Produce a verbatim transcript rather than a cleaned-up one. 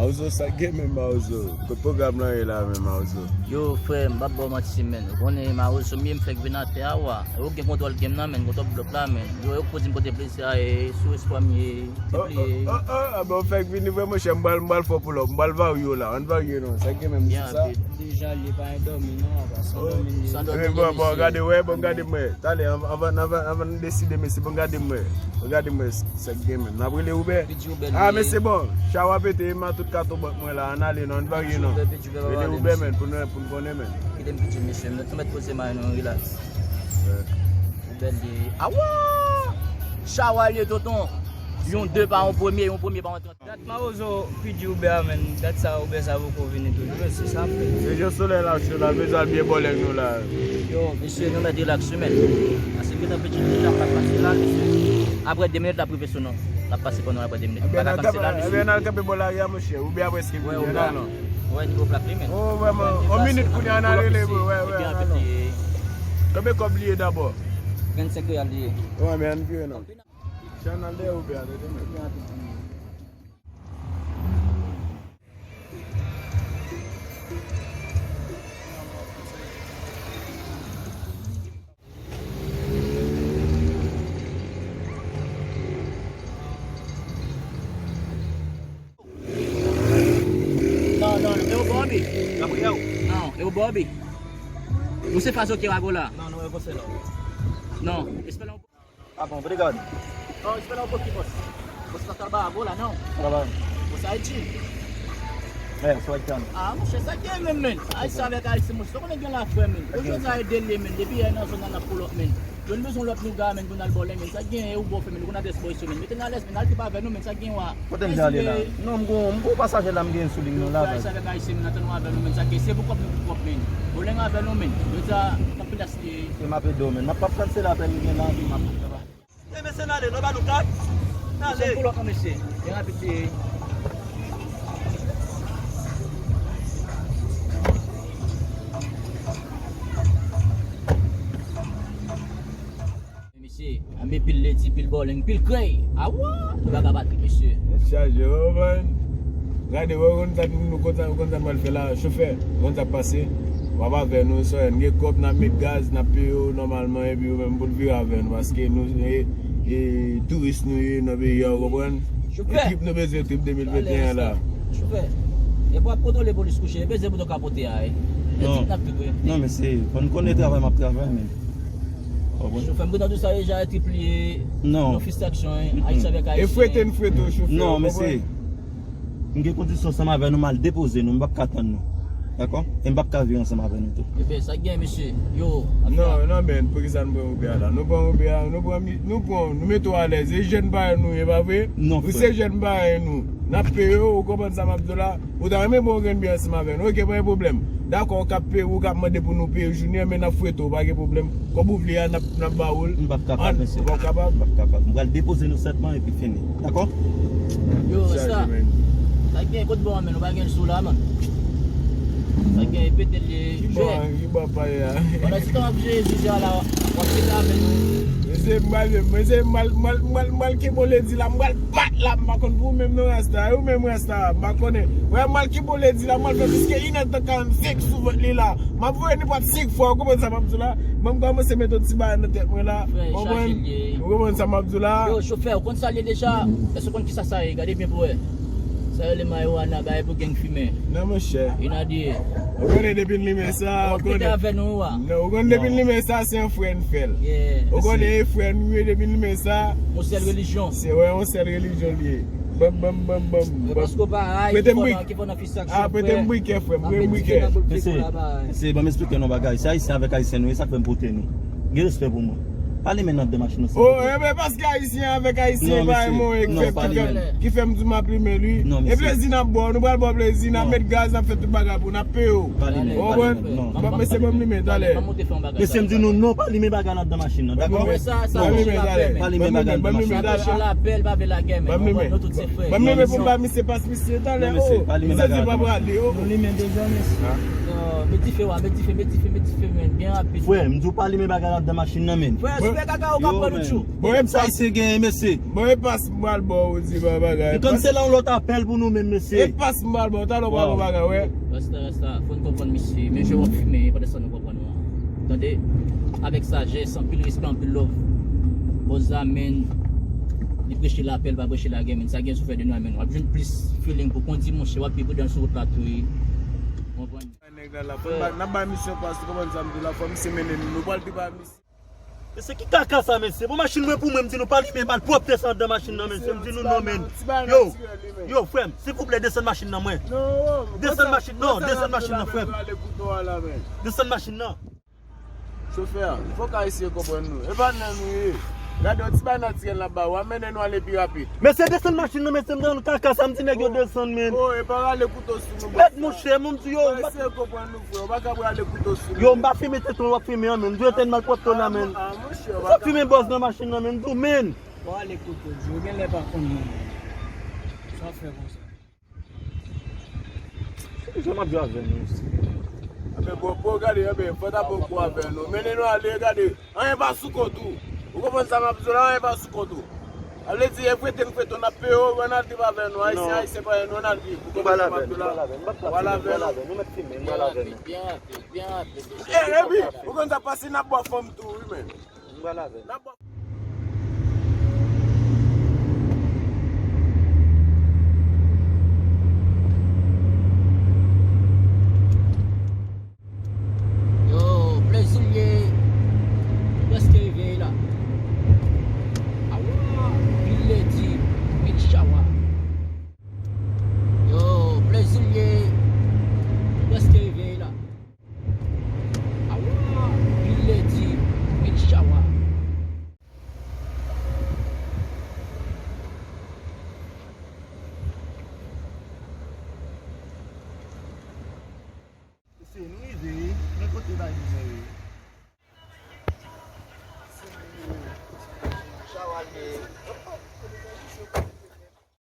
Mawozo, sa k gen menm, Mawozo? Kot pwogram lan ye la menm, Mawozo? Yo, frè, m p ap ba w manti, menn. Ou konnen Mawozo m ye, m fèk vin atè a, wa. Yo gen kontwòl game nan, menn, kontwòl blòk la, menn. Yo, yo poze m pote plezi a, e sou espwa m ye, te Oh, pliye. Oh, oh, oh, ah, ben, w fèk vini vre, monchè. M pral, m pral fè w pull up. M pral varye w la. Ann varye non. Sa k gen menm sou sa? Deja, li pa endòmi non, apa, san Oh, dòmi, san dòmi, bon, bon, mesye. Gade, wè, bon, gade mwen. Talè, anvan, anvan, anvan, anvan n deside, mesye, bon, gade mwen. Bon, gade mwen, sa k gen menm. N ap rele Oubè? Pidji Oubè, ah, li men ye. Se bon. Chawa pete, e ma tout katon bank mwen la. Ann ale non, ann varye non. Pidji Oubè, Pidji Oubè, rele Oubè, menn, pou nou, pou n konnen, menn. Kite m pidji, mesye. M mèt poze may nou, relax. Wè. Oubè li ye. Awa! Chawa li ye, tonton. Yon de pa yon premye, yon premye pa yon trant. Dat Mawozo pidji Oubè a, menn. Dat sa, Oubè sa poko vini toujou, men se sa ap fè. Se jan solèy la cho la, bezwen al byen bò lèg nou la. Yo, mesye, nou mèt relax wi, menn. Paske gentan pidji deja ap pase la, mesye. Apre de minit, l ap rive sou nou. L ap pase pou nou apre de minit. Ebyen, n al kanpe, ebyen, n al kanpe bò lari a, monchè. Oubè a prèske vini, ann al non. Wè, nivo plak li, menn. Oh, vrèman. On minit kounye a, n a rele, bro. Wè, wè, ann al non. Konbyen kòb li ye dabò? Vennsenk reyal li ye. Wè, men ann vire non. Chan al dèyè Oubè a, tande, men. Non, non, e o Bobby. Gabriel. Non, e o Bobby. Ou se faz o que agora? Não, não é você não. Não, espera um Ah bon, obrigado. Não, espera um pouquinho, moço. Você tá trabalhando agora, não? Trabalho. Você é haitiano? É, sou haitiano. Ah, monchè, sa gen menm, men. Ayisyen avèk Ayisyen, monchè. Sa konnen gen la frè, men. Yo jwenn sa ede li, men. Depi yè nan zòn nan ap pull up, men. Yo bezwen lòt nouga, men, pou n al bò lè, men. Sa gen, e ou bò fè, men. Ou konn adrès bò iso, men. Mete nan lès, men. Al te pa avè nou, men. Sa gen wa. Kote m te ale la? Non, m gon, m gon pasajè la, m gen sou liy nan la, baz. Ayisyen avèk Ayisyen, men. Antann nou avè nou, men. Sa gen, se pou kòb nou pou kòb, men. Bò lè avè nou, men. Yo ta, anpil aste. E m ap ede w, men. M ap, m ap kansele apèl, m gen la, men m ap travay. E mesye, n ale, nou ba nou kat. N ale. Sèl pou lòt nan, mesye. Byen rapid li ye. Mesye, anbe pil ledi, pil bòlèng, pil krèy. Awa, nou pa ka bat li, mesye. Nèt chaje, w konprann? Gade, w konn sa nou, nou konn sa, nou konn sa n pral fè la, chofè, w konn sa k pase. W ap avè nou, sòrè, n gen kòb, n ap met gaz, n ap peye w nòmalman, epi ou menm pou n vire avè nou, paske nou, e, e, touris nou ye nan peyi a, w konprann? Chofè. E trip nou bezwen, trip de mil venteyen la. Chofè, e pou ap kontwole polis kouche, e peze bouton kapote a, e. E trip n ap trip, wi. Non, mesye, fò n konnen travay m ap travay, men. Chofè, m gentan di w sa deja, e trip li ye, non, fistaksyon, e, Ayisyen avèk Ayisyen. E frete n frete w, chofè, w konprann? Non, mesye. M gen kondisyon ansanm avè nou, m al depoze nou, m p ap ka tann nou. Dakò? E m p ap ka vire ansanm avè nou tou. Ebyen, sa k gen, mesye? Yo, non, non, men, poukisa nou pran Uber la? Nou pran Uber, nou pran, nou pran, nou mete w alèz. E jèn parèy nou ye, pa vre? Non, frè. Nou se jèn parèy nou. N ap peye w, ou konprann sa m ap di w la? Ou ta renmen pran yon grenn byè ansanm avè nou? Oke, pa gen pwoblèm. Dakò, w k ap peye, ou k ap mande pou nou peye jounen an, men n ap frete w, pa gen pwoblèm. Kòb ou vle a, n ap, n ap ba ou l. M p ap kapab, mesye. Ou p ap kapab? M p ap kapab. M pral depoze nou sèlman epi fini. Dakò? Yo, sa. Sa gen kot bon, men nou pa gen sou la, man. Sa gen pete l ye. Ki bon, ki bon pale a? Pandan ti tan w ap jere Jezi a la, w ap pete avè nou. Mesye, m pral, mesye, m pral, m pral, m pral, m pral kenbe w ledi la, m pral bat la, m pa konn pou ou menm non, Rasta. Ou menm, Rasta, m pa konnen. Wè, m pral kenbe w ledi la, m pral fè plis ke inèdtan karannsenk sou vant li la. M ap voye nenpòt senk fwa, ou konprann sa m ap di w la? Ban m kòmanse mete yon ti bagay nan tèt mwen la. Ou konprann? Ou konprann sa m ap di w la? Yo, chofè, ou konn sa l ye deja? Èske ou konn kisa sa ye? Gade byen pou wè. Sa rele marijuana, bagay pou gang fimen. Non, monchè. Inadye. Ou konnen depi n limen sa, ou konnen. Ou konnen depi n limen sa, se yon frè n fè l. Ou konnen e frè n ye, depi n limen sa. Yon sèl relijyon. Se, wè, yon sèl relijyon li ye. Banm, banm, banm, banm. Yo, paske w pa ay ki fò nan, ki fò nan fistaksyon, frè. Prete m brikè, frè m, prete m brikè. Mesye, mesye, ban m esplike nou yon bagay. Se Ayisyen avèk Ayisyen nou ye, sa k fè m pote nou. Gen respè pou mwen. Pa limen nan anndan machin nan, silvouplè. Oh, e ben, paske Ayisyen avèk Ayisyen, pa yon mwen ki fè, ki fè m di m ap limen l, wi. E plezi n ap ba w, nou pral ba w plezi, n ap met gaz, n ap fè tout bagay pou w, n ap peye w. Pa limen, pa limen, non. Mesye, ban m limen, talè. Mesye, m di nou, non, pa limen bagay nan anndan machin nan, dakò? Pa limen, talè. Pa limen bagay nan anndan machin nan. Ban m limen, talè. Ban m limen pou m ba misye pas misye, talè. Non, mesye, pa limen bagay nan anndan machin nan. Misye di pa prale, oh. Nou limen deja, mesye. Met dife, wa, met dife, met dife, met dife, men, byen rapid. Frè, m di w pa limen bagay nan anndan machin nan, men. Frè, Fè kaka ou ka pran nou tchou. Bon, e pas. Sa se genyen, mesye. Bon, e pas m pral ba w, di ba bagay. M konn se la yon lòt apèl pou nou menm, mesye. E pas m pral ba w, talè w pral ba bagay, wè. Rasta, rasta, fò n konprann misye. Men jan w ap fimen, e pa de sa nou konprann ou an. Tande? Avèk sajès, anpil respè, anpil love. Bòs la, men, li preche lapè, li pa preche lagè, men sa gen sou fè de nou, men w ap jwenn plis feeling pou kondi, monchè, w ap pi pridan sou wout la tou, wi. Konprann? Nèg la la, fò n ba, n ap bay misye yon pas, ou konprann sa m di w la, fò misye mennen nou, nou pral pi ba misye. Mesye, ki kaka sa, mesye? Bon, machin mwen pou mwen, m di nou pa limen, malpwòpte sa anndan machin nan, mesye, m di nou non, men. Yo, yo, frè m, silvouplè, desann machin nan, mwen. Desann machin, non, desann machin nan, frè m. Desann machin nan. Chofè, fòk Ayisyen konprann nou. E pa nan nou ye. Gade yon ti bay natirèl n ap ba ou, a mennen nou ale pi rapid. Mesye, desann machin nan, mesye, m nan kaka sa, m di nèg yo desann, men. Oh, e pa rale kouto sou nou, bòs la. Mèt monchè, m di yo. Fò eseye konprann nou, frè. Ou pa ka rale kouto sou nou. Yo, m pa fimen tèt ou, w ap fimen an, men. M di yo etenn malpwòpte w la, men. Ah, monchè, w ap fimen bòs nan machin nan, men. M di w, men. Bon, ale kouto, di, ou genlè pa konn mwen. Sa w fè konsa. Jan m ap jwe avè nou isi. Anben, bon, bon, gade, anben, fò ta bon kou avè nou. Mennen nou ale, gade. Anyen pa sou kont ou. Ou konprann sa m ap di w la, anyen pa sou kont ou. A vle di, e frete n frete w, n ap peye w, Ronald viv avè nou. Ayisyen, Ayisyen pa nou, Ronald viv. Ou konprann sa m ap di w la? Ou pa lavè nou, ou pa lavè nou, ou mèt fimen, ou pa lavè nou. Byen rapid, byen rapid, mesye. E, epi, ou konn sa pase, n ap bwè fanm tou, wi, men. M pral avè l. Yo, plezi l ye. Nou prèske rive la. Awa, vin ledi, vin chawa. Yo, plezi l ye. Nou prèske rive la. Awa, vin ledi, vin chawa. Mesye, nou rive wi. Men kote bay nou ye wi. Chawa l ye.